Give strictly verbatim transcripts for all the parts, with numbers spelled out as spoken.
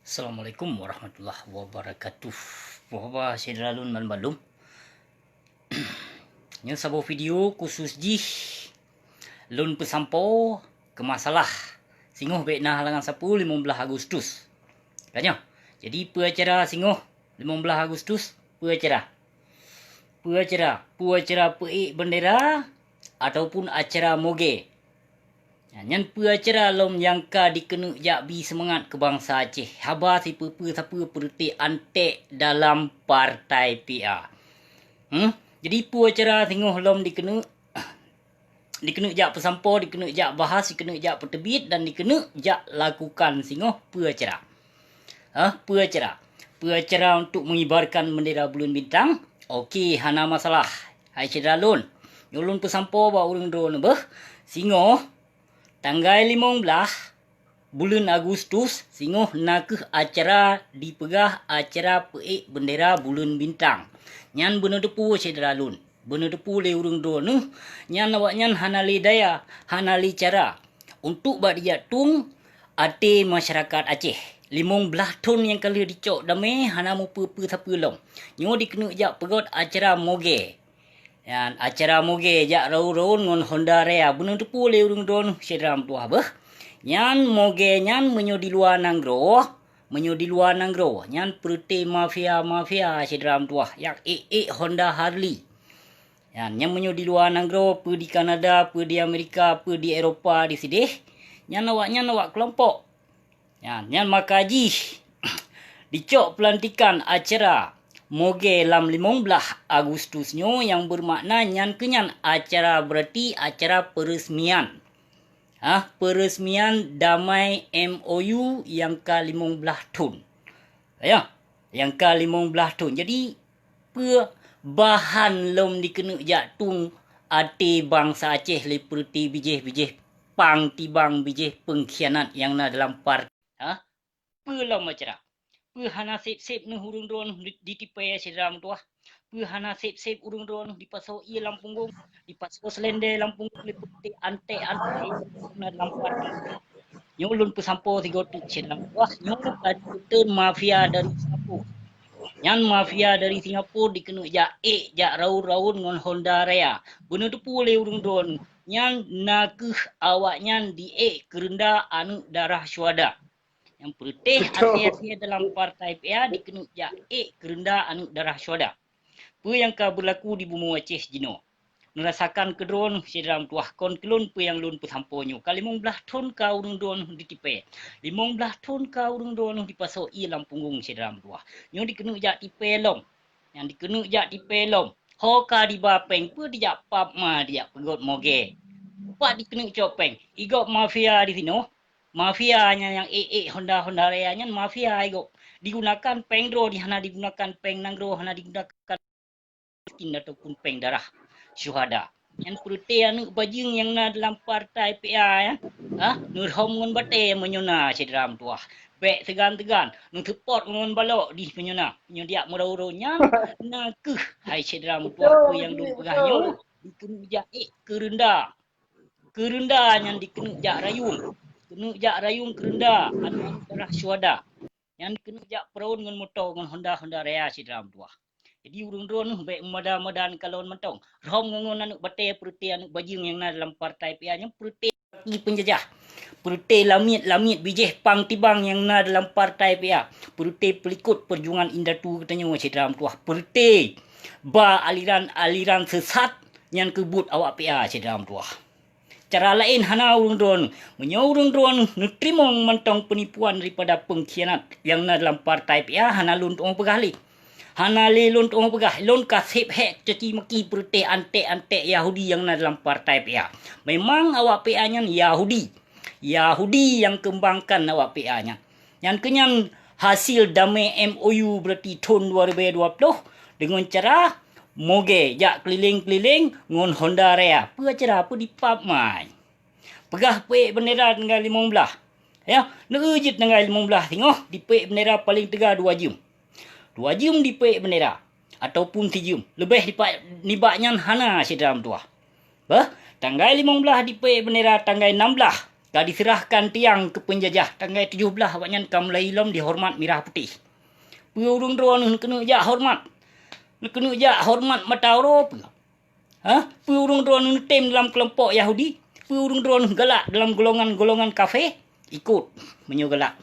Assalamualaikum warahmatullahi wabarakatuh. Puhaba syedara lôn banmandum. Nyoe saboh video khusus jih lôn peusampoe keu masalah singoh bék na halangan sapeue limong blaih Agustus. Ka nyoe. Jadi peue acara singoh limong blaih Agustus? Peue acara? Peue acara? Peue acara peuék bendera ataupun acara moge? Nyan peue acara lom nyang ka dikeuneuk jak bi seumangat keu bansa Aceh haba sipeue-peue sapeue peureuté antek dalam partai P A. Hmm? Jadi peue acara singoh lom dikeuneuk dikeuneuk jak peusampoe, dikeuneuk jak bahas, dikeuneuk jak peuteubiet dan dikeuneuk jak lakukan singoh peue acara. Hah, peue acara? Peue acara untuk mengibarkan bendera buleuen bintang? Oke, hana masalah. Hai syedara lôn, nyoe lôn peusampoe bak ureuëng droeneuh beuh, singoh tanggai limong blaih buleuen Agustus singoh na kheueh acara dipeugah acara peuék bendera buleuen bintang. Nyan beuneuteupeu syedara lôn, beuneuteupeu lé ureuëng droeneuh, nyan awaknyan hana lé daya, hana lé cara untuk bak dijak tueng até masyarakat Aceh. Limong blaih thon nyang ka lheueh dicok damé hana mupeue-peue sapeue lom. Nyoe dikeuneuk jak peugöt acara moge. Nyan acara moge jak raun-raun ngon Honda Raya beuneuteupeu lé ureuëng droeneuh syedara meutuwah beuh. Nyan moge nyan meunyoe di luwa nanggroe, meunyoe di luwa nanggroe nyan peureuté mafia-mafia syedara meutuwah nyang ék-ék Honda Harley. Nyan, nyan meunyoe di luwa nanggroe, peue di Kanada, peue di Amerika, peue di Eropa disideh, nyan awaknyan awak keulompok. Nyan, nyan maka jih dicok peulantikan acara moge lam limong blaih Agustus nyoe nyang beumakna nyan keuh nyan acara, berarti acara peureusmian. Hah, peureusmian damai M O U nyang ka limong blaih thon. Ayah, nyang ka limong blaih thon. Jadi, peue bahan lom dikeuneuk jak tueng até bansa Aceh lé peureuté bijéh-bijéh pang tibang bijéh peungkhianat nyang na dalam par-, ha? Peue lom acara? Peue hana sép-sép neuh ureuëng droeneuh di, ditipée syedara meutuwah? Peue hana sép-sép ureuëng droeneuh dipasoe ié lam punggong, dipasoe seulendé lam punggong lé peureuté antek-antek nyang na dalam par-, Nyoe lôn peusampoe sigoe teuk syedara meutuwah, nyoe ka jipeuteun mafia dari Singapura. Nyan mafia dari Singapura dikeuneuk jak ék, jak raun-raun ngon Honda Raya. Beuneuteupeu lé ureuëng droeneuh, nyan na kheueh awaknyan di ék keureunda aneuëk darah syuhada. Nyang peureuté até-até dalam partai P A dikeuneuk jak ék keureunda aneuëk darah syuhada. Peue nyang ka beulaku di bumoe Aceh jinoe? Neurasakan keu droeneuh syedara meutuwah, kon keu lôn peue nyang lôn peusampoe nyoe. Ka limong blaih thon ka ureuëng droeneuh ditipée. Limong blaih thon ka ureuëng droeneuh dipasoe ié lam punggong syedara meutuwah. Nyoe dikeuneuk jak tipée lom. Nyang dikeuneuk jak tipée lom. Ho ka diba péng peue dijak pap ma dijak peugöt moge. Pat dikeuneuk cok péng? Igob mafia disinoe. Mafia nyan nyang ék-ék Honda-Honda Raya nyan mafia igob. Digunakan péng droe di hana digunakan péng nanggroe, hana digunakan miskin ataupun péng darah syuhada. Nyan peureuté aneuëk bajeueng nyang na dalam partai P A nyan, ha, neurhom ngon batée meunyoe na syedara meutuwah. Bék seugan-seugan neuseupôt ngon balok dih meunyoe na. Meunyoe dijak meurau-rau nyan na kheueh hai syedara meutuwah peue nyang lôn peugah nyoe dikeuneuk jak ék keureunda. Keureunda nyan dikeuneuk jak rayung. Keuneuk jak rayung keureunda aneuëk darah syuhada. Nyan dikeuneuk jak peuraun ngon moto ngon Honda-Honda Raya syedara meutuwah. Jadi ureuëng droeneuh bék meumada-mada neukalon mantong. Rhom ngon aneuëk batée peureuté aneuëk bajeueng nyang na dalam partai P A nyan peureuté laki peunjajah. Peureuté lamiet-lamiet bijéh pang tibang nyang na dalam partai P A. Peureuté peulikot peujuangan indatu geutanyoe syedara meutuwah. Peureuté ba aliran-aliran seusat nyan keuh buet awak P A syedara meutuwah. Cara laén hana ureuëng droeneuh. Meunyoe ureuëng droeneuh neuteurimong mantong peunipuan daripada peungkhianat nyang na dalam partai P A, hana lôn tuoh peugah lé. Hana lé lôn tuoh peugah, lôn ka sép hék caci maki peureuté antek-antek Yahudi nyang na dalam partai P A. Memang awak P A nyan Yahudi. Yahudi nyang keumbangkan awak P A nyan. Nyan keuh nyan hasil damé M O U, berarti thon dua ribèe dua ploh, deungon cara mogè jak keuliléng-keuliléng ngon Honda Raya. Peue cara peue dipap mai. Peugah peuék beundera tanggai limong blaih. Ya, neueu jeuet tanggai limong blaih singoh dipeuék beundera paleng teuga dua jeuem. Dua jeuem dipeuék beundera ataupun sijeuem. Leubeh dipa-, nibak nyan hana sidroe meutuah. Beuh, tanggai limong blaih dipeuék beundera, tanggai nam blaih Ka diseurahkan tiang keu peunjajah, tanggai tujoh blaih awaknyan ka meulai lom dihoreumat mirah putéh. Peue ureuëng droeneueh neukeuneuk jak horeumat? Neukeuneuk jak horeumat mata uroe peue? Ha? Peue ureuëng droeneueh neutem dalam keulompok Yahudi? Peue ureuëng droeneueh galak dalam golongan-golongan kafé? Ikot meunyoe galak.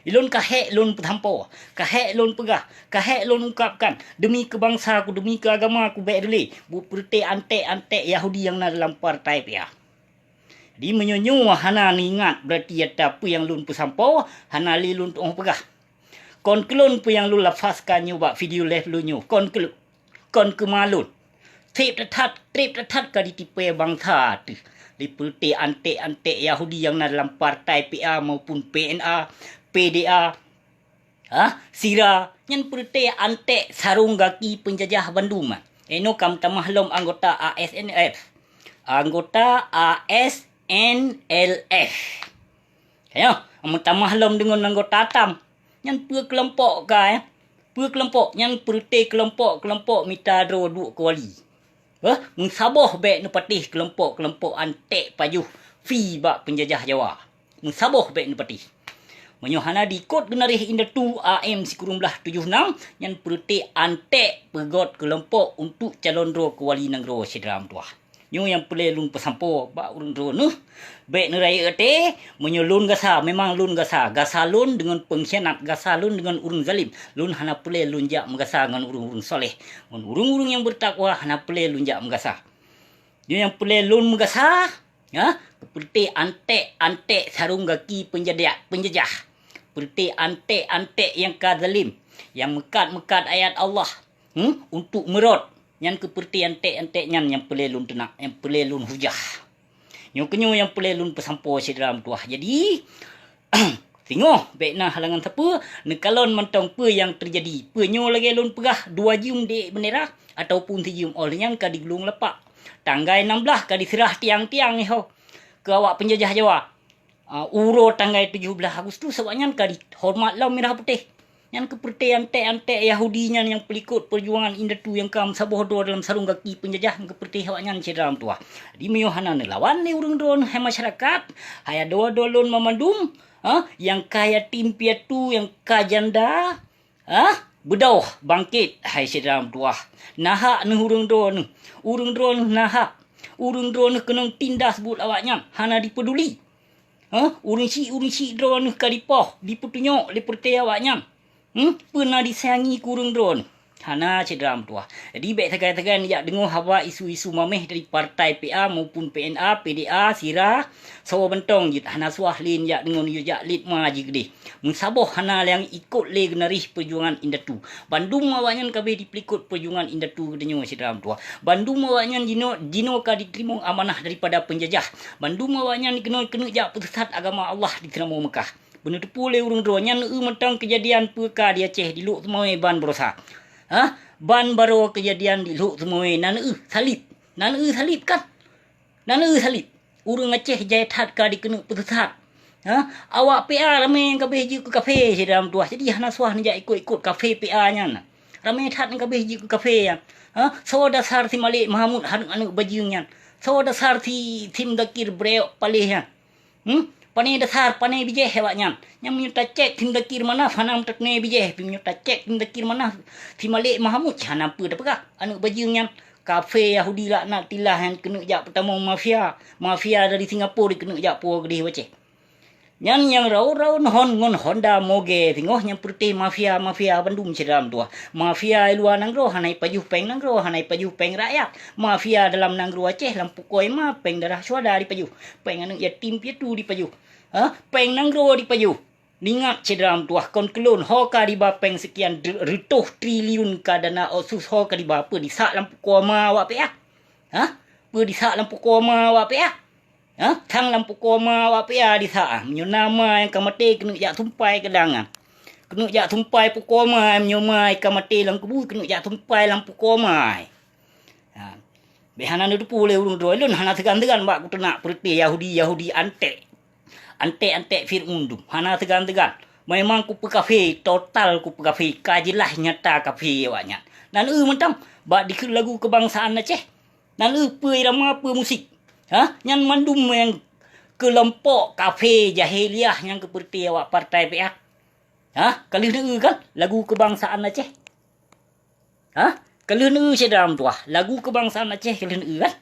Ilôn ka hék lôn peusampoe, ka hék lôn peugah, ka hék lôn ungkapkan, deumi keu bansa ku, deumi keu agama ku bék reulee buet peureuté anték-anték Yahudi nyang na dalam partai P A. Di meunyoe nyoe hana neuingat, beurati ata peue nyang lôn peusampoe hana lé lôn tuoh peugah. Kon keu lôn peue nyang lôn lafazkan nyoe bak video live lôn nyoe, kon keu lôn, kon keu ma lôn. Treb that-that, treb that-that ka ditipée bansa teuh lé peureuté anték-anték Yahudi nyang na dalam partai P A maupun P N A, P D A, ha, sira, nyan peureuté anték sarong gaki peunjajah bandum. Inoe ka meutamah lom anggota A S N L F. Anggota A S N L F. Ayo, meutamah lom deungon anggota tam. Nyan peue keulompok ka, eh? Peue keulompok? Nyan peureuté keulompok-keulompok mita droe duek keu wali. Eh, meusaboh bék neupatéh keulompok-keulompok anték pajoh fi bak peunjajah Jawa. Meusaboh bék neupatéh. Meunyoe hana diikot geunaréh indatu A M sikureueng blaih tujoh nam, nyan peureuté anték peugöt keulompok untuk calon droe keu wali nanggroe syedara meutuwah. Nyoe nyang peureulée lôn peusampoe bak ureuëng droeneueh, bék neurayeuk até. Meunyoe lôn gasa, memang lôn gasa. Gasa lôn deungon peungkhianat, gasa lôn deungon ureuëng zalim. Lôn hana peureulée lôn jak meugasa ngon ureuëng-ureuëng saleh. Ngon ureuëng-ureuëng nyang beutakwa hana peureulée lôn jak meugasa. Nyoe nyang peureulée lôn meugasa, ha, peureuté anték-anték sarong gaki peunjajah, peunjajah. Peureuté anték-anték nyang ka zalim, nyang meukat-meukat ayat Allah, hmm, untuk meurot. Nyan keuh peureuté anték-anték nyan nyang peureulée lôn teunak, nyang peureulée lôn hujah. Nyoe keuh nyoe nyang peureulée lôn peusampoe syedara meutuwah. Jadi, singoh bék na halangan sapeue, neukalon mantong peue nyang teujadi. Peue nyoe lagée lôn peugah dua jeuem di beundera ataupun sijeuem, óh lheueh nyan ka digulong lapak. Tanggai nam blaih ka diseurah tiang-tiang nyoe keu awak peunjajah Jawa. Ah, uroe tanggai tujoh blaih Agustus awaknyan ka dihoreumat lom mirah putéh. Nyan keuh peureuté anték-anték Yahudi nyan nyang peulikot peujuangan indatu nyang ka meusaboh droe dalam sarong gaki peunjajah, nyan keuh peureuté awaknyan syedara meutuwah. Jadi meunyoe hana neulawan lé ureuëng droeneueh hai masyarakat, hai adoe-adoe lôn banmandum, ha, nyang ka yatim piatu, nyang ka janda, ha, beudôh bangkét hai syedara meutuwah. Nahak neuh ureuëng droeneueh, ureuëng droeneueh nahak, ureuëng droeneueh keunong tindas buet awaknyan, hana dipeuduli. Heh, ureuëng syiek-ureuëng syiek droeneueh ka dipoh, dipeutunyok lé peureuté awaknyan. Hmm, peue na disangi keu ureuëng droeneueh? Hana syedara meutuwah. Jadi bék sagai-sagai neujak deungoe haba isu-isu maméh dari partai P A maupun P N A, P D A, sira, saboh bantong jeuet hana suah lé neujak deungoe neujak lit ma jih keudeh. Meusaboh hana nyang ikot lé geunaréh peujuangan indatu. Bandum awaknyan ka abéh dipeulikot peujuangan indatu geutanyoe syedara meutuwah. Bandum awaknyan jinoe, jinoe ka jiteurimong amanah daripada peunjajah. Bandum awaknyan keunoe keuneuk jak peusisat agama Allah di Seuramoe Meukah. Beuneuteupeu lé ureuëng droe nyan eu mantong keujadian peue ka di Aceh di Lhokseumawe ban baroesa. Hah? Ban baroe keujadian di Lhokseumawe nan eu salib. Nan eu salib kan? Nan eu salib. Ureuëng Aceh jai that ka dikeuneuk peusisat. Ha? Awak P A ramé nyang ka abéh jeuet keu kafé syedara meutuwah. Jadi hana suah neujak ikot-ikot kafé P A nyan. Ramé that nyang ka abéh jeuet keu kafé nyan. Ha? Soe dasar si Malek Mahmud hareuem aneuëk bajeueng nyan. Soe dasar si, si Mudakir Breok Paléh nyan. Hmm? Pané dasar, pané bijéh awaknyan. Nyang meunyoe tacék si Mudakir Manaf hana meutateuné bijéh, tapi meunyoe tacék si Mudakir Manaf, si Malek Mahmud hana peue tapeugah. Aneuëk bajeueng nyan, kafé Yahudi laknatillah nyang keuneuk jak peutamong mafia. Mafia dari Singapura dikeuneuk jak puwoe keudeh u Aceh. Nyan nyang raon-raon hon ngon honda moge singoh nyang peureuté mafia-mafia bandum syedara meutuwah. Mafia i luwa nanggroe hana ipajoh péng nanggroe, hana ipajoh péng rakyat. Mafia dalam nanggroe Aceh lam pukoi ma péng darah syuhada dipajoh. Péng aneuëk yatim piatu dipajoh. Ha? Péng nanggroe dipajoh. Ingat syedara meutuwah kon keu lôn ho ka diba péng seukian dr-, reutôh triliun ka dana otsus ho ka diba peue disak lam pukoi ma awak P A? Ha? Peue disak lam pukoi ma awak P A? Ha? Sang lam pukoi ma awak P A disak, ah. Meunyoe na ma nyang ka maté keuneuk jak sumpai keu dang, ah. Keuneuk jak sumpai pukoi ma, meunyoe ma ka maté lam kubu keuneuk jak sumpai lam pukoi ma. Ha. Bék hana neuteupeue lé ureuëng droe lôn hana seugan-seugan bak kuteunak peureuté Yahudi-Yahudi anték. Anték-anték Fir'aun dum hana seugan-seugan. Memang kupeukafé, total kupeukafé, ka jeulaih nyata kafé awaknyan. Nan eu mantong bak dikheun lagu keubangsaan Aceh. Nan eu peue irama, peue musik. Ha? Nyan mandum nyang keulompok kafé jahiliyah nyang geupeureuté awak partai P A. Ha? Ka lheueh neueu kan lagu keubangsaan Aceh? Ha? Ka lheueh neueu syedara meutuwah, lagu keubangsaan Aceh ka lheueh neueu kan?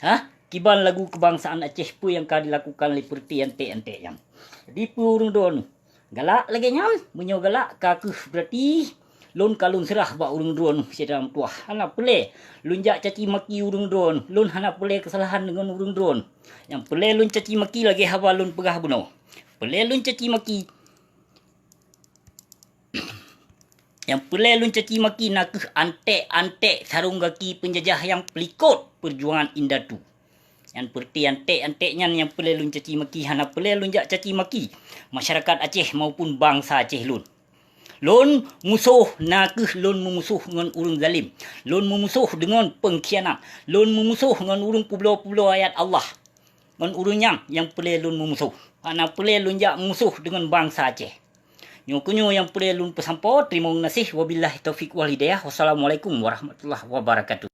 Ha? Kiban lagu keubangsaan Aceh peue nyang ka dilakukan lé peureuté anték-anték nyan? Dipeue ureuëng droeneuh? Galak lagée nyan, meunyoe galak ka kheueh beurati lôn ka lôn seurah bak ureuëng droeneuh syedara meutuwah. Hana peureulée lôn jak caci maki ureuëng droeneuh, lôn hana peureulée keusalahan deungon ureuëng droeneuh. Nyang peureulée lôn caci maki lagée haba lôn peugah bunoe. Peureulée lôn caci maki Nyang peureulée lôn caci maki na kheueh anték-anték sarong gaki peunjajah nyang peulikot peujuangan indatu. Nyang peureuté anték-anték nyan nyang peureulée lôn caci maki, hana peureulée lôn jak caci maki masyarakat Aceh maupun bansa Aceh lôn. Lôn musoh na kheueh lôn meumusoh ngon ureuëng zalim. Lôn meumusoh deungon peungkhianat. Lôn meumusoh ngon ureuëng peubloe-peubloe ayat Allah. Ngon ureuëng nyan nyang peureulée lôn meumusoh. Hana peureulée lôn jak meumusoh deungon bansa Aceh. Nyoe keuh nyoe nyang peureulée lôn peusampoe. Teurimong gaséh. Wabillahi taufiq wal hidayah. Wassalamualaikum warahmatullahi wabarakatuh.